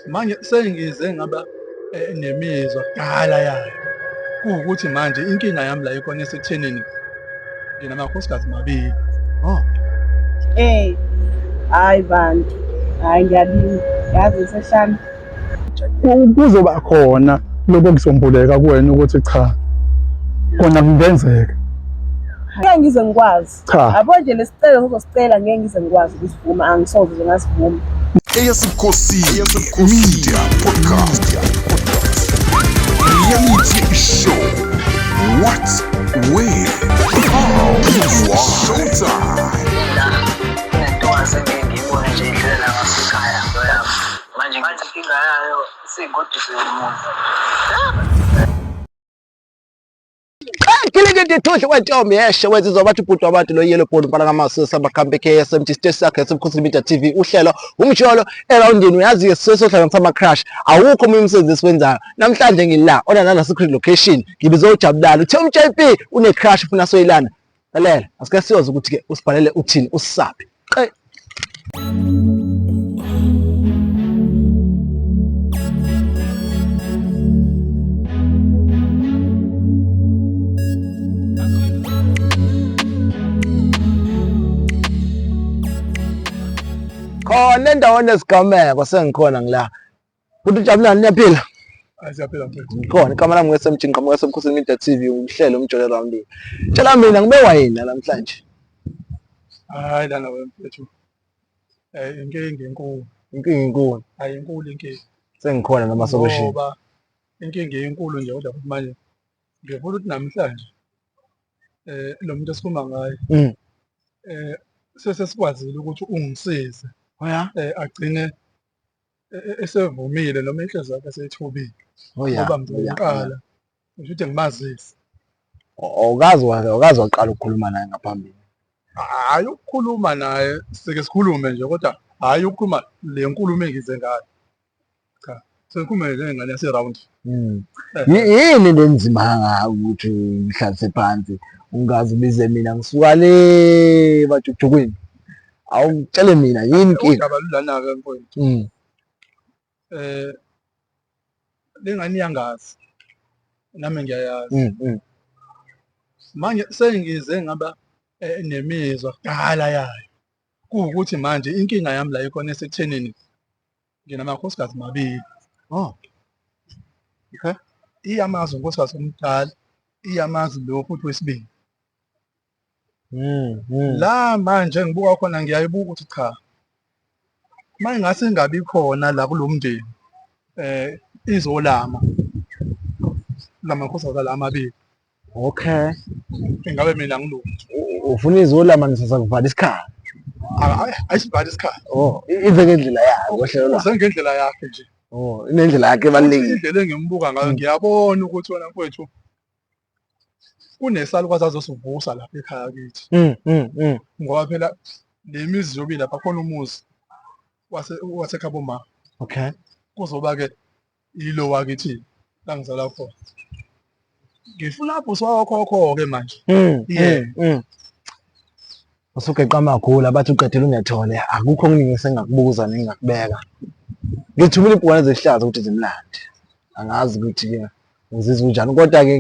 Manje sengize ngaba nemizwa kudala yayo. Kuwukuthi manje inkinga yami la ikhona esekuthenini nginamakhosikazi mabili. Oh. Eh, hayi bantu, hayi ngiyalinga, yazi ngisehlane. Kuzoba khona lokho kuzombuleka kuwena ukuthi cha kona kungenzeka. Ngeke ngize ngikwazi. Cha. Yabo nje lesicelo ngizosicela ngeke ngize ngikwazi ukusivuma, angisoze nje ngasivuma. Eyasebukhosini Media Podcast. Reality Show. What, where, how, why. Showtime. Kunentokazi engeke ngiyibone nje idlulela ngasekhaya ntoyami. Manje ngithi inkinga yayo isingodise umuntu. Kilikiti thuhle wentombi yeshe wezizwa bathi ubhuti wabantu lo yellow bone mfana kaMasu samakhambe KSMT siteshi sakhe esemkhosini Media TV uhlelo umjolo eroundini uyazi ke sohlanganisa ama crush awukho omunye umsebenzi esiwenzayo namhlanje ngila ona nana secret location ngibize ujabulani uthe umJP une crush ufuna soyilana lalela asike siyoze ukuthi ke usibhalele uthini usisaphi qe Khona endaweni esigameko sengikhona ngila. Futhi ujabulani niyaphila? Hayi siyaphila mfethu. Ngikhona igama lami ngeSMG ngiqhamuka esemkhosini Media TV uhlelo umjolo rounding. Tshela mina ngibe wayini namhlanje. Hayi lana wena mfethu. Inkinga inkulu. Inkinga inkulu. Hayi inkulu inkinga. Sengikhona namasokushini. Ngoba inkinga inkulu nje kodwa futhi manje ngifuna ukuthi namhlanje lo muntu esikhuluma ngaye sesesikwazile ukuthi ungisize. Oh ya. Agcine esevumile noma inhliziyo yakhe eseyithobile. Oh ya. Ngoba ngizoqala ngisho ukuthi ngimazise. Awukazi awukazi waqala ukukhuluma naye ngaphambili. Hhayi ukukhuluma naye sike sikhulume nje kodwa hhayi ukukhuluma le nkulumo engize ngayo. Cha, sengikhulume nengane yase-round. Yini le nzima kangaka ukuthi ngihlalise phansi ungaze ubize mina ngisuka le bajukujukwini. Awungitshele mina yini inkinga? Udaba lulana-ke mfowethu. Le ngane iyangazi nami ngiyayazi. Manje sengize ngaba nemizwa kudala yayo. Kuwukuthi manje inkinga yami la ikhona esekuthenini nginamakhosikazi mabili. Oh. Okay. Iyamazi unkosikazi omdala, iyamazi lo futhi wesibili. La manje ngibuka khona ngiyayibuka ukuthi cha uma ingase ingabi khona la kulo mndeni izolama lamakhosikazi la amabili. Okay. Ingabe mina ngilutho. Ufuna izolama nisasa kuvala isikhala. Ayisivala isikhala. Oh, ize ngendlela yakhe ngohlelo lwakhe. Uze ngendlela yakhe nje. Oh, inendlela yakhe ebalulekile. Indlela engimbuka ngayo ngiyabona ukuthi wena mfowethu kunesalukwazi azosivusa lapha ekhaya kithi. Ngoba phela le mizi yobili lapha khona umuzi wasekhabo ma. Okay. Kuzoba ke yilo wakithi la ngizalwa khona. Ngifuna ubhusi wakhokho-ke manje. Yeah. Usugeqa amagula bathi uqedile unethole akukho okuningi esengakubuza nengingakubeka. Ngithumile ibhukwane zehlaza ukuthi zimlande. Angazi ukuthi-ke ngizizwa unjani kodwa-ke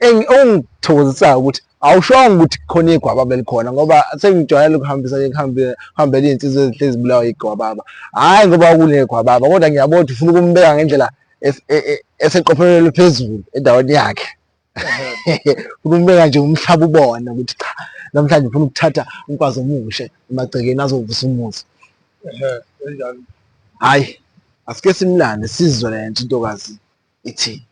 okungithokozisayo ukuthi awushongo ukuthi khona igwababa elikhona ngoba sengijwayele ukuhambisa kuhambela iy'nsizwa ezihlezi zibulawa igwababa. Hhayi ngoba kunegwababa kodwa ngiyabona ukuthi ufuna ukumbeka ngendlela eseqophelweni eliphezulu endaweni yakhe. Ufuna ukumbeka nje umhlaba ubone ukuthi cha namhlanje ufuna ukuthatha umfazi omusha emagcekeni azovusa umuzi. Hhayi asike simlande sizwe le nto intokazi ithini.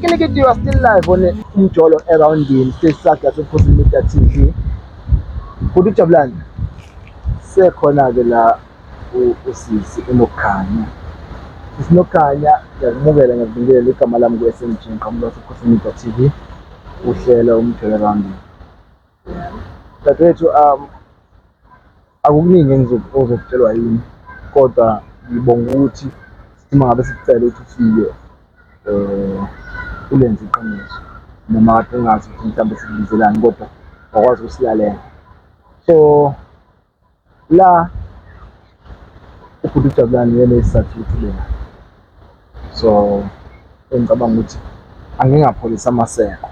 Kilikiti, you are still live on Umjolo Eroundini, siteshi sakhe yaseBukhosini Media TV. Futhi uJabulani sekhona-ke la usisi uNokukhanya. Sisi Nokukhanya, ngiyakumukela ngiyakubingelela igama lami ku-SMG ngiqhamuka yaseBukhosini Media TV. Uhlelo Umjolo Eroundini. Dadewethu, akukuningi ozokutshelwa yimi kodwa ngibonga ukuthi uma ngabe sikucela ukuthi ufike ulenze iqiniso. Noma kade ungazi ukuthi mhlawumbe sikubizelani kodwa wakwazi ukusilalela. So la ubhuti uJabulani uyena isizathu ukuthi ube la. So engicabanga ukuthi angingapholisa amaseko,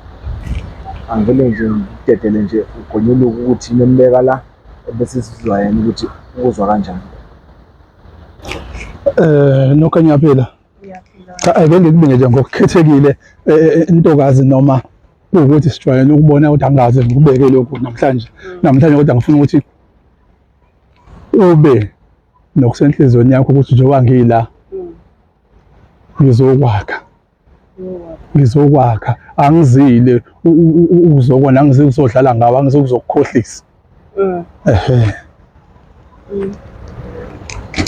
angivele nje ngidedele nje ugonyuluke ukuthi yini embeka la ebese sizwa yena ukuthi ukuzwa kanjani. Nokho ngiyaphila. Cha, ake ngikubinge nje ngokukhethekile ntokazi, noma kuwukuthi sijwayele ukubona ukuthi angaze ngikubeke lokhu namhlanje. Namhlanje kodwa ngifuna ukuthi ube nokusenhliziyweni yakho ukuthi njengoba ngila ngizokwakha. Ngizokwakha, angizile ukuzokona, angizile ukuzodlala ngawo, angizile ukuzokukhohlisa. Ehe.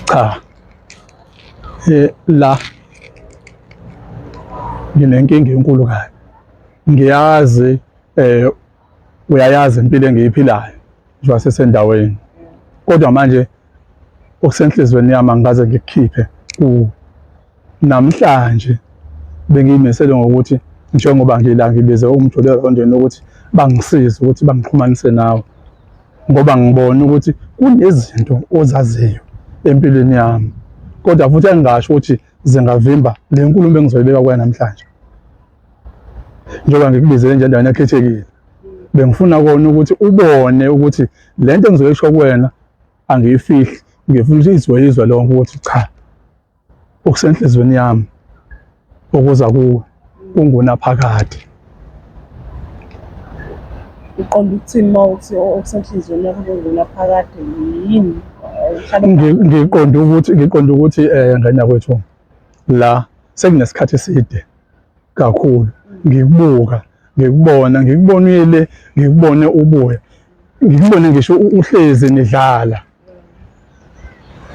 Cha. La nginenkinga enkulu kabi. Ngiyazi uyayazi impilo engiyiphilayo njengoba sesendaweni. Kodwa manje okusenhliziyweni yami angikaze ngikukhiphe kuwe. Namhlanje bengiyimisele ngokuthi njengoba ngila ngibize umjolo erondweni ukuthi bangisize ukuthi bangixhumanise nawe, ngoba ngibona ukuthi kunezinto ozaziyo empilweni yami, kodwa futhi engingasho ukuthi zingavimba le nkulumo engizoyibeka kuwena namhlanje. Njengoba ngikubizele nje endaweni ekhethekile, bengifuna kona ukuthi ubone ukuthi le nto engizoyisho kuwena angiyifihli, ngifuna ukuthi izwe izwe lonke ukuthi cha, okusenhliziyweni yami okuza kuwe kungunaphakade. Uqonda ukuthini uma uthi okusenhliziyweni yakho kungunaphakade? Yini? Ngiqonda ukuthi ngane yakwethu la sekunesikhathi eside kakhulu ngikubuka, ngikubona, ngikubona uyele, ngikubone ubuya, ngikubone ngisho uhlezi nidlala,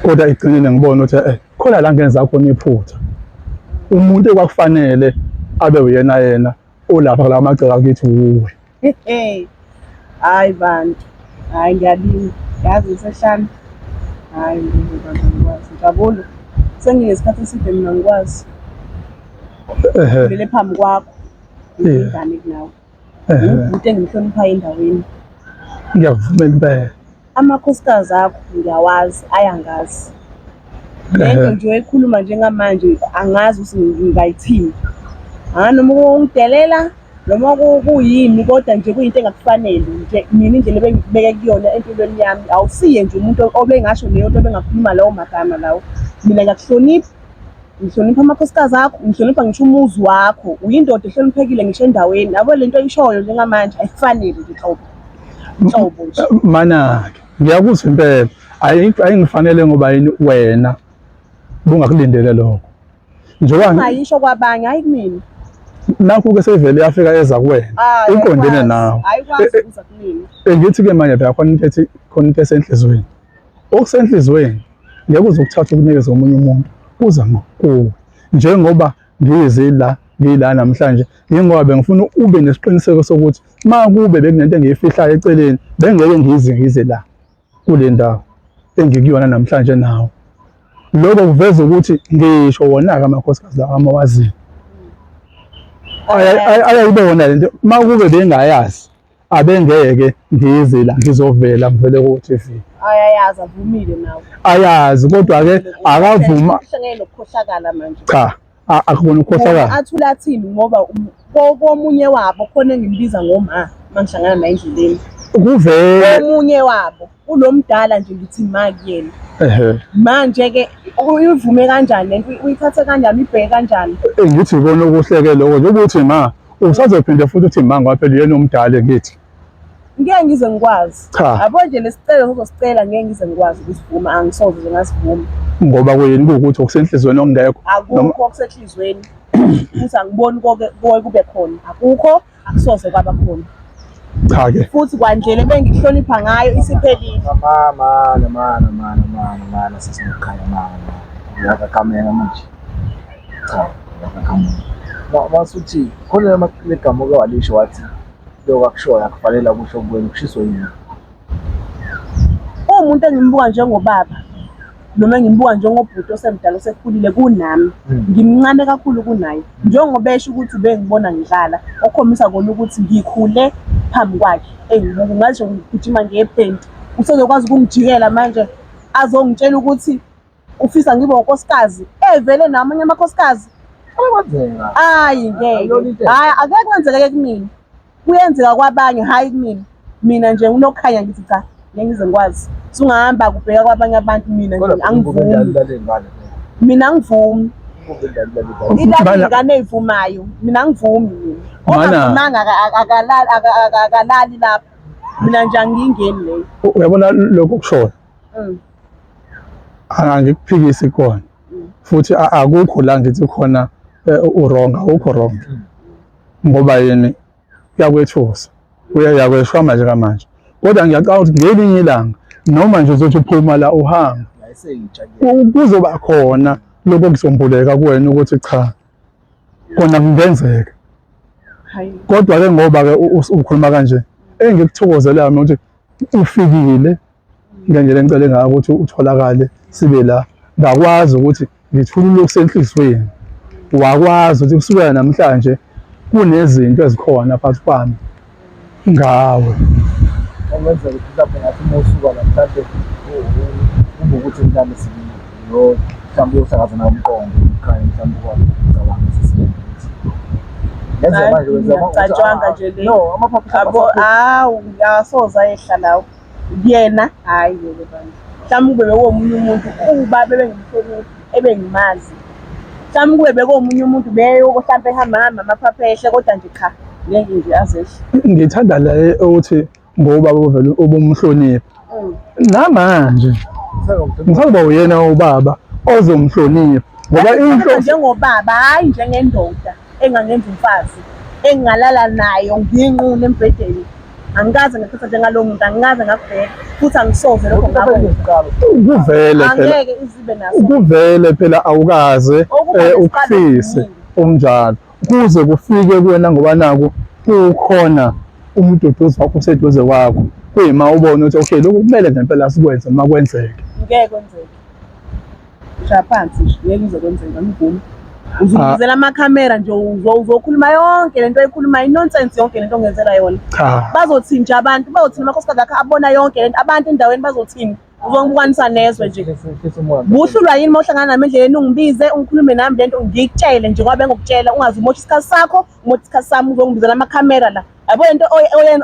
kodwa ekugcineni ngibona ukuthi khona la ngenza khona iphutha. Umuntu ekwakufanele abe uyena yena olapha kulawa magceke akithi wuwe. Hayi bantu, hayi ngiyalinga, yazi ngisehlane. Hayi ngeke bantu, angikwazi. Njabulo, senginesikhathi eside mina ngikwazi. Ngilele phambi kwakho, ngingane kunawe. Ubhuti engimhloniphayo endaweni. Ngiyakuvumela impela. Amakhosikazi akho ngiyawazi, ayangazi. Lento nje oyikhuluma njengamanje angazi ukuthi ngingayithini. Noma ungidelela noma kuyini, kodwa nje kuyinto engakufanele nje mina indlela ebengikubeke kuyona empilweni yami. Awusiye nje umuntu obengasho leyo nto, obengakhuluma lawo magama lawo. Mina ngiyakuhlonipha, ngihlonipha amakhosikazi akho, ngihlonipha ngisho umuzi wakho. Uyindoda ehloniphekile ngisho endaweni. Yabo lento oyishoyo njengamanje ayifanele nje nhlobo. Nhlobo nje. Mana-ke ngiyakuzwa impela, ayingifanele ngoba yini wena bungakulindele lokho. Njengoba Ungayisho kwabanye, hayi kumina. Nakhu-ke seyivele yafika eza kuwena, iqondene nawe. Ayikwazi ukuza kumina. Ngithi-ke manje phela khona into ethi khona into esenhliziyweni. Okusenhliziyweni ngeke uze ukuthathe ukunikeze omunye umuntu, kuza kuwe. Njengoba ngize la, ngila namhlanje, yingoba bengifuna ube nesiqiniseko sokuthi uma kube bekunento engiyifihlayo eceleni, bengeke ngize ngize la kule ndawo engikuyona namhlanje nawe. Lokho kuveza ukuthi ngisho wona-ke amakhosikazi lawa amawaziyo ayayibona lento, uma kube bengayazi abengeke ngize la ngizovela ngivele ku-TV. Ayayazi, avumile nawe. Ayazi, kodwa-ke akavuma. Uhlangene nokukhohlakala manje. Cha, akubona ukukhohlakala. Athula athini ngoba komunye wabo khona engimbiza ngoma mangihlangana naye endleleni. Kuvele. Komunye wabo kulomdala nje ngithi ma kuyena. Manje ke uyivume kanjani lento, uyithathe kanjani, uyibheke kanjani? Ngithi ikona okuhleke lokho nje ukuthi ma usazophinde futhi uthi ma ngoba phela uyena omdala ngithi. Ngeke ngize ngikwazi. Cha. Yabo nje lesicelo ngizosicela ngeke ngize ngikwazi ukusivuma, angisoze nje ngasivuma. Ngoba kuyini kuwukuthi okusenhlizweni okungekho. Akukho okusenhlizweni. Futhi angiboni konke konke kube khona. Akukho, akusoze kwaba khona. Cha ke. Futhi kwandlela ebengikuhlonipha ngayo isiphelile. Mama, mana, mana, mana, mana, mana, sesinokukhanya mana, mana. Uyakakamela manje. Cha, uyakakamela. Masuthi khona legama oke walisho wathi lokho akushoyo akufanele akusho kuwena, kushiswe yini? Uwumuntu engimbuka njengobaba. noma ngimbuka njengobhuti osemdala osekhulile kunami hmm. ngimncane kakhulu kunaye njengoba esho ukuthi ubengibona ngidlala okukhombisa kona ukuthi ngikhule phambi kwakhe engibuka ngasho ngigijima ngephenti usezokwazi ukungijikela manje azongitshela ukuthi ufisa ngibe unkosikazi evele namanye amakhosikazi Kwenzeka. Hayi ngeke. Hayi akeke kwenzeke kumina. Kuyenzeka kwabanye hayi kumina. Mina nje unokhanya ngithi cha ngeke ngize ngikwazi. Sungahamba kubheka kwabanye abantu mina nje angivumi. Mina angivumi. Ilali ingane eyivumayo mina angivumi mina. Ongavumanga akalali akalali lapha. Mina nje angiyingeni leyo. Uyabona lokho kushoyo. Mm. Angikuphikisi kona. Futhi akukho la ngithi khona eh, u-wrong awukho wrong. Ngoba yini kuyakwethusa. Uyakweshwa manje kamanje. Kodwa ngiyacabanga ukuthi ngelinye ilanga noma nje uzothi uphuma la uhamba kuzoba khona lokho kuzombuleka kuwena ukuthi cha kona kungenzeka. Kodwa ke ngoba ke ukhuluma kanje engikuthokozelayo mina ukuthi ufikile ngendlela engicele ngayo ukuthi utholakale sibe la ngakwazi ukuthi ngithulule okusenhliziyweni wakwazi ukuthi kusukela namhlanje kunezinto ezikhona phakathi kwami ngawe okwenzeka ukuthi mhlawumbe ngathi uma usuka la mhlawumbe kube ukuthi mhlawumbe siyo mhlawumbe uyohlakaza nawo umqondo ukhanye mhlawumbe ukwazi ukucabanga sesithi Ngenzeka manje wenza Ngiyacatshanga nje le. No, amaphaphu Abo awu asoze ayehla lawo. Kuyena hhayi ngeke bandla. Mhlawumbe kube bekuwomunye umuntu ubaba ebengimhlonipha ebengimazi. Mhlawumbe kube bekuwomunye umuntu beyo mhlawumbe ehamba hamba amaphaphu ehle kodwa nje cha ngeke nje azehle. Ngithanda la ukuthi ngobaba ovele ubumhlonipha. Mm. Namanje ngisazoba uyena ubaba ozomhlonipha ngoba inhloso njengobaba hayi njengendoda engangenza umfazi engingalala nayo nginqunu embhedeni angikaze ngakhetha njengalowo muntu angikaze ngakubheka futhi angisoze lokho ngakwenza kuvele phela angeke izibe naso kuvele phela awukaze Okuba eh, nesiqalo ukufise esiningi. okunjalo kuze kufike kuwena ngoba naku kukhona umduduzi wakho useduze kwakho kuyima ubone ukuthi okay lokhu kumele ngempela sikwenze uma kwenzeke ngeke kwenzeke Shaya phansi nje ngeke kuze kwenzeke angivumi. Uzongizela amakhamera nje uzokhuluma yonke lento oyikhulumayo i-nonsense yonke lento ongenzela yona. Cha. Bazothini nje abantu bazothini amakhosikazi akhe abona yonke lento abantu endaweni bazothini uzongibukanisa nezwe nje. Buhlulwa yini uma uhlangana nami endleleni ungibize ungikhulume nami lento ngikutshele nje ngoba bengokutshela ungaze umoshe isikhathi sakho umoshe isikhathi sami uzongibizela amakhamera la. Yabo lento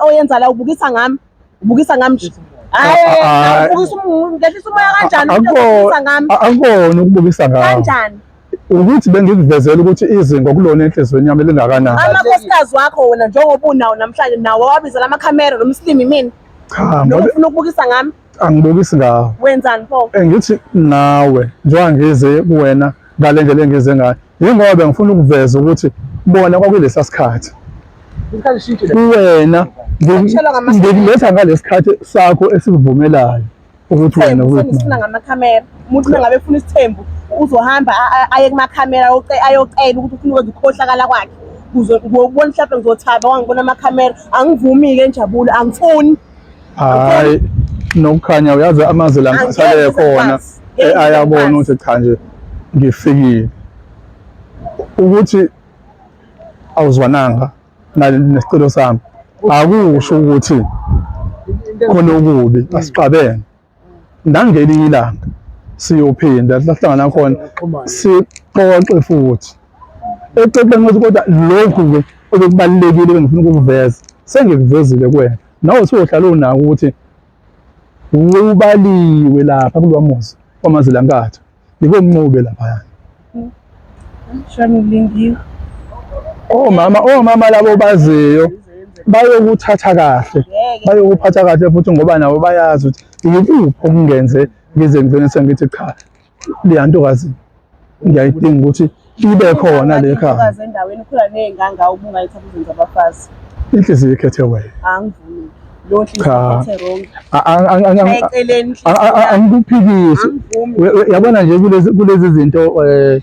oyenza la ubukisa ngami. Ubukisa ngami nje. Hayi, ubukisa ngehlisa umoya kanjani umuntu obukisa ngami? Akukona ukubukisa ngami. Kanjani? Ukuthi bengikuvezela ukuthi izinga kulona enhliziyweni yami lingakanani. Amakhosikazi wakho wena njengoba unawo namhlanje nawo wawabizela amakhamera noma isilimi mina. Cha, Noma ngoba ufuna ukubukisa ngami? angibukisi ngawo. Wenzani pho? Ngithi nawe njengoba ngize kuwena ngale ndlela engize ngayo yingoba bengifuna ukuveza ukuthi bona kwakulesa sikhathi kuwena ngikuletha ngalesikhathi sakho esikuvumelayo ukuthi wena usifuna ngamakhamera umuntu uma ngabe efuna isithembu uzohamba aye kumakhamera ayocela ukuthi ufuna ukwenza ukukhohlakala kwakhe kuze ngiyobona mhlawumbe ngizothaba wangibona amakhamera angivumi-ke njabulo angifuni Hayi nokukhanya uyazi amazwi la ngisale khona eh, ayabona ukuthi cha nje ngifikile ukuthi awuzwananga nesicelo sami akusho ukuthi khona okubi asixabene nangelinye ilanga siyophinda sihlangana khona sixoxe futhi exoxeni ukuthi kodwa lokhu-ke obekubalulekile bengifuna ukukuveza sengikuvezile kuwena nawe usuyohlala unako ukuthi ubaliwe lapha kulowa muzi kwamazilankatha yikomncube laphayana Shame ulingiwe. Omama omama labo baziyo bayokuthatha kahle bayokuphatha kahle futhi ngoba nabo bayazi ukuthi yikuphi okungenze ngize ngigcine sengithi cha leya ntokazi ngiyayidinga ukuthi ibe khona le khaya. Intokazi endaweni ukhula nezingane ubungayithatha uzenze abafazi. Inhliziyo ikhethe wena. Angivumi. Lo nhliziyo Cha. ikhethe wrong. A- Eceleni Angikuphikisi. Angivumi. Yabona nje kulezi kulezi zinto eh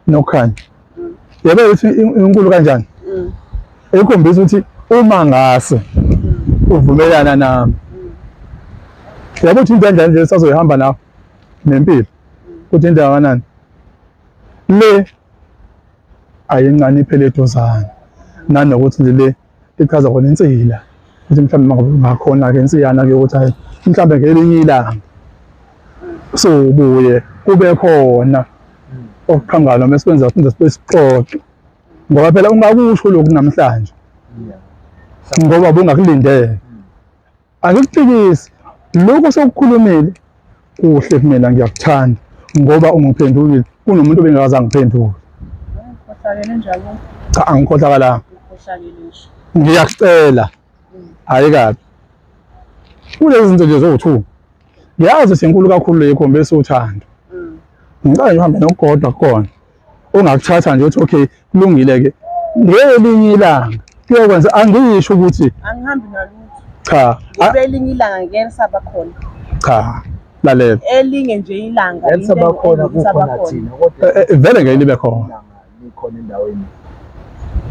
nokukhanya. Yabo ukuthi inkulu kanjani? Ekhombisa ukuthi uma ngase uvumelana nami. Yabo ukuthi into kanjani nje sazoyihamba nawe. Nempilo ukuthi indawo kanani le ayincane iphele eduzane nanokuthi nje le ichaza khona insila ukuthi mhlawumbe mangabe ungakhona-ke insiyana-ke ukuthi hhayi mhlawumbe ngelinye ilanga so ubuye kube khona okuqhamuka noma esikwenza siphinde sibe sixoxe ngoba phela ungakusho lokhu namhlanje ngoba bungakulindele Angikuphikisi lokho sokukhulumile kuhle kumina ngiyakuthanda ngoba ungiphendulile kunomuntu obengakaze angiphendule. Ukhohlakele njalo. Cha angikhohlakalanga. Ukhohlakele nje. Ngiyakucela. Hayi kabi. Kulezi zinto nje zowu-two. Ngiyazi sinkulu kakhulu le ikhombisa uthando. Ngicela nje uhambe nokukodwa kukona. Ongakuthatha nje uthi okay kulungile ke. Ngelinye ilanga kuyokwenza angisho ukuthi Angihambi nalutho. cha Kube elinye ilanga ngeke lisaba khona. cha lalela Elinye nje ilanga Ngeke lisaba khona into engeke lisaba kukhona khona. thina kodwa Vele ngeke libe khona. ilanga likhona endaweni.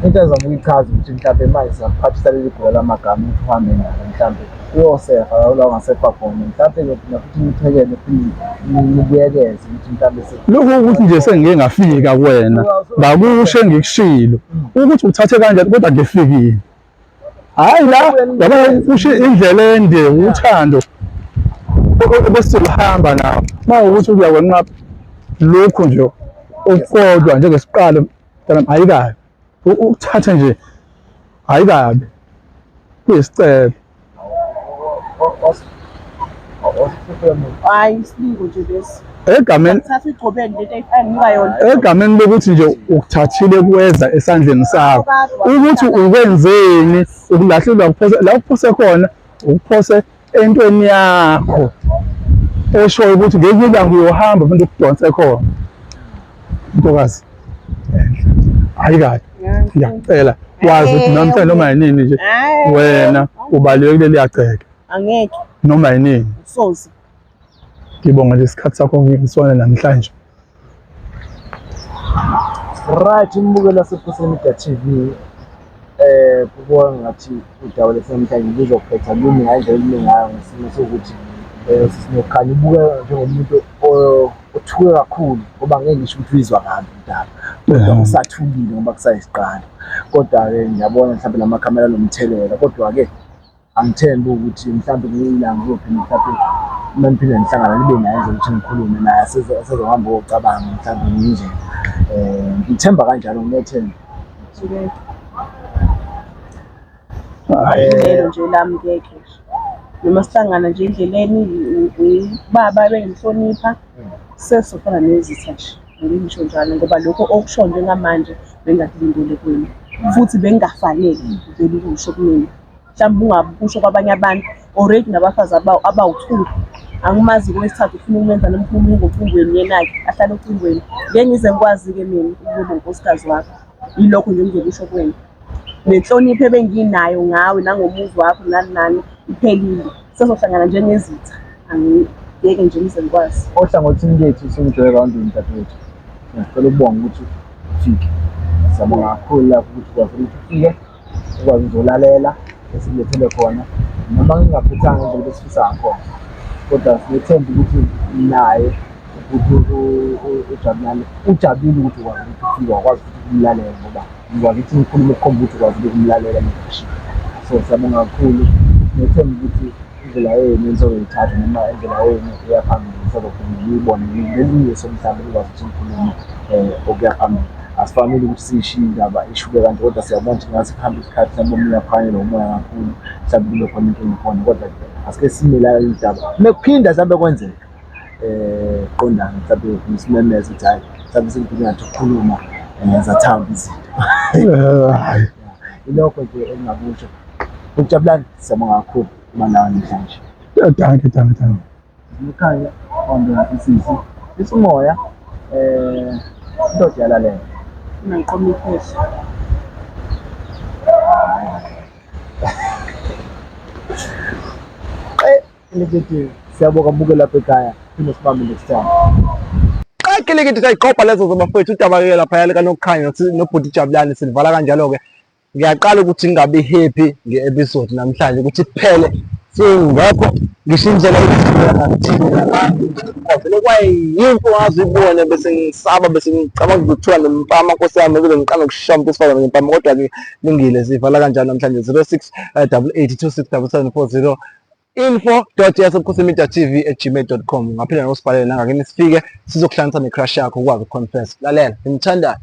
Into ezama ukuyichaza ukuthi mhlampe manje siyakuphathisa leli gula lamagama ukuthi uhambe nalo mhlampe uyosefa la ungasefa khona mhlampe ngiyophinda futhi nithekele futhi nibuyekeze ukuthi mhlampe Lokhu ukuthi nje sengike ngafika kuwena ngakusho engikushilo ukuthi uthathe kanjani kodwa ngifikile. Hayi la yabona kusho indlela ende uthando ebesizohamba nawo. Uma ukuthi uyakwenqaba lokhu nje okukodwa njengesiqalo mntanami hayi kabi. Ukuthatha nje hayi kabi kuyisicelo. Hayi isilingo nje lesi. Egameni Thatha igcobeni lento ayinika yona. egameni lokuthi nje ukuthathile kuweza esandleni sakho ukuthi ukwenzeni ukulahlelwa kuphose la uphose khona ukuphose entweni yakho eshoyo ukuthi ngelinye ilanga uyohamba umuntu ukudonse khona ntokazi enhle hayi kabi ngiyakucela wazi ukuthi namhlanje noma yinini nje wena ubalulekile liyagceke Angeke noma yinini soze. ngibonga nje isikhathi sakho ngisona namhlanje Right, umbukeli wasePhoseni Media TV kubona ngathi udaba lesinamhlanje luzophetha lumi ngendlela elimi ngayo ngesimo sokuthi sisinokukhanya ubuka njengomuntu othuke kakhulu ngoba ngeke ngisho ukuthi uyizwa kabi udaba kodwa usathukile ngoba kusayisiqalo kodwa-ke ngiyabona mhlawumbe lamakhamera nomthelela kodwa-ke angithembi ukuthi mhlawumbe ngelinye ilanga uzophinde mhlawumbe uma niphinde nihlangana nibe naye nje ukuthi ngikhulume naye asezohamba ocabanga mhlawumbe ngendlela um ngithemba kanjalo nginethemba. Lelo nje lami ngeke nje. Noma sihlangana nje endleleni ubaba bengihlonipha sesofana nezitha nje. Ngisho njalo ngoba lokho okusho njengamanje bengingakulindele kuwena futhi bengingafanele vele ukusho kumina. Mhlawumbe ungakusho kwabanye abantu already nabafazi abawu-two angimazi kowesithathu ufuna ukumenza noma ufuna umunga ocingweni yena-ke ahlale ocingweni. Ngeke ngize ngikwazi-ke mina ukuba unkosikazi wakho. Yilokho nje engizokusho kuwena. Nenhlonipho ebenginayo ngawe nangomuzi wakho nani nani iphelile. Sesohlangana njengezitha. Angeke nje ngize ngikwazi. Ohlangothini lethu sengijwayele roundini dadewethu. Ngicela ukubonga ukuthi ufike. Siyabonga kakhulu lapho ukuthi ukwazi ukuthi ufike, ukwazi uzolalela esikulethele khona. Noma ngingaphethanga ngendlela ebesifisa ngakhona. Kodwa sinethemba ukuthi naye ukuthi uJabulani ujabulile ukuthi ukwazi ukuthi ufike wakwazi futhi ukumlalela ngoba ngikwazi ukuthi ngikhulume ukukhomba ukuthi ukwazi ukumlalela ngisho. So siyabonga kakhulu nethemba ukuthi indlela yenu enizoyithatha noma indlela yenu eya phambili nisazophinde niyibone ngelinye iso mhlawumbe nikwazi ukuthi nikhulume okuya phambili. Asifanele ukuthi siyishiye indaba ishube kanje kodwa siyabona ukuthi ngathi kuhamba isikhathi mhlawumbe omunye uyaphakanyelwa umoya kakhulu mhlawumbe kube khona inkinga ekhona kodwa asike sime la indaba. Mekuphinda mhlawumbe kwenzeka qondana mhlawumbe nisimemeze ukuthi hhayi mhlawumbe sengiphinde ngathi ukukhuluma zathamba izinto. Hhayi. Ilokho nje engingakusho. Ukujabulani siyabonga kakhulu uma nawe namhlanje. Dankie, dankie, dankie. Ekhaya wambeka isisi isumoya indoda iyalalela. Ngiqoma ikhehla. Kilikiti siyabonga mbuke lapha ekhaya phinde sibambe next time. Kilikiti sayiqopha lezo zabafowethu udaba-ke laphaya likaNokukhanya nobhuti Jabulani silivala kanjalo-ke. Ngiyaqala ukuthi ngingabi happy nge-episode namhlanje ukuthi kuphele Singekho ngisho indlela vele kwayinto ngaze ibone bese ngisaba bese ngicabanga ukuthiwa nempama nkosi yami bese ngiqala ukushaya umuntu wesifazane ngempama kodwa-ke lungile sivala kanjani namhlanje 06 88 26 77 40 info.yasebukhosini.tv@gmail.com ungaphinde nosibhalele nangakini sifike sizokuhlanganisa ne-crush yakho ukwazi ukuconfess lalela ngimthandayo.